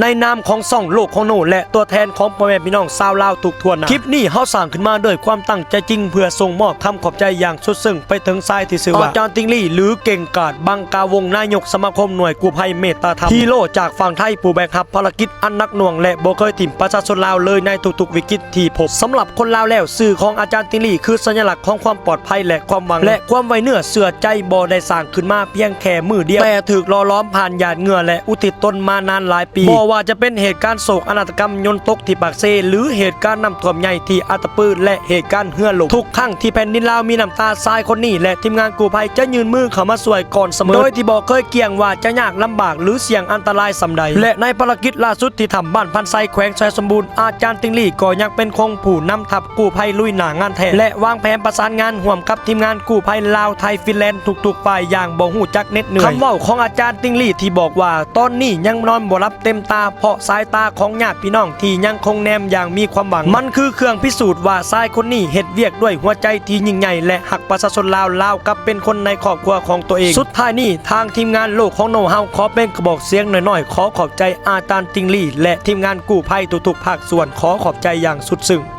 ໃນນາມຂອງຊ່ອງໂລກຂອງໂນ ແລະ ຕົວແທນຂອງພໍ່ແມ່ພີ່ນ້ອງຊາວລາວທຸກທົ່ວໜ້າ ຄລິບນີ້ເຮົາສ້າງຂຶ້ນມາດ້ວຍຄວາມຕັ້ງໃຈຈິງ ເພື່ອສົ່ງມອບຄຳຂອບໃຈຢ່າງສຸດເຊິ່ງໄປເຖິງຊາຍທີ່ຊື່ວ່າ ອາຈານຕິງລີ ຫຼື ເກັ່ງກາດ ບັງກາວົງ ນາຍົກສະມາຄົມໜ່ວຍກູ້ໄພເມດຕາທຳ ຮີໂຣຈາກຝັ່ງໄທ ຜູ້ແບກຮັບພາລະກິດອັນໜັກໜ່ວງ ແລະ ບໍ່ເຄີຍຖິ້ມປະຊາຊົນລາວເລີຍໃນທຸກໆວິກິດທີ່ພົບ. ສຳລັບຄົນລາວແລ້ວ ຊື່ຂອງອາຈານຕິງລີ ຄືສັນຍະລັກຂອງຄວາມປອດໄພ ແລະ ຄວາມຫວັງ ແລະ ຄວາມໄວ້ເນື້ອເຊື່ອໃຈ ບໍ່ໄດ້ສ້າງຂຶ້ນມາພຽງແຄ່ມື້ດຽວ ແຕ່ຖືກຫຼໍ່ຫຼອມຜ່ານຫຍາດເຫຍື້ອ ແລະ ອຸທິດຕົນມານານຫຼາຍປີ. ບໍ່ວ່າຈະເປັນເຫດການໂສກອານາຕະກຳຍົນຕົກທີ່ປາກເຊ ຫຼື ເຫດການນ້ຳຖ້ວມໃຫຍ່ທີ່ອັດຕະປື ແລະ ເຫດການເຮືອລົ້ມ, ທຸກຄັ້ງທີ່ແຜ່ນດິນລາວມີນ້ຳຕາ, ຊາຍຄົນນີ້ ແລະ ທີມງານກູ້ໄພຈະຍື່ນມືເຂົ້າມາຊ່ວຍກ່ອນສະເໝີ ໂດຍທີ່ບໍ່ເຄີຍກ່ຽງວ່າຈະຍາກລຳບາກ ຫຼື ສ່ຽງອັນຕະລາຍສ່ຳໃດ. ແລະ ໃນພາລະກິດລ່າສຸດທີ່ຖ້ຳບ້ານພັນໄຊ ແຂວງໄຊສົມບູນ, ອາຈານຕິງລີກໍຍັງເປັນຄົງຜູ້ນຳທັບກູ້ໄພລຸຍໜ້າງານແທ້ ແລະ ວາງແຜນປະສານງານຮ່ວມກັບທີມງານກູ້ໄພລາວ ໄທ ຟິນແລນ ທຸກໆຝ່າຍຢ່າງບໍ່ຮູ້ຈັກເໜັດເໜື່ອຍ. ຄຳເວົ້າຂອງອາຈານຕິງລີທີ່ບອກວ່າ ຕອນນີ້ຍັງນອນບໍ່ຫຼັບເຕັມຕາ ເພາະສາຍຕາຂອງຍາດພີ່ນ້ອງທີ່ຍັງຄົງແນມຢ່າງມີຄວາມຫວັງ ມັນຄືເຄື່ອງພິສູດວ່າຊາຍຄົນນີ້ເຮັດວຽກດ້ວຍຫົວໃຈທີ່ຍິ່ງໃຫຍ່ ແລະ ຮັກປະຊາຊົນລາວ ລາວກັບເປັນຄົນໃນຄອບຄົວຂອງຕົວເອງ. ສຸດທ້າຍນີ້ ທາງທີມງານໂລກຂອງໂນເຮົາຂໍເປັນກະບອກສຽງໜ້ອຍໆ ຂໍຂອບໃຈອາຈານຕິງລີ ແລະ ທີມງານກູ້ໄພທຸກໆພາກສ່ວນ ຂໍຂອບໃຈຢ່າງສຸດເຊິ່ງ.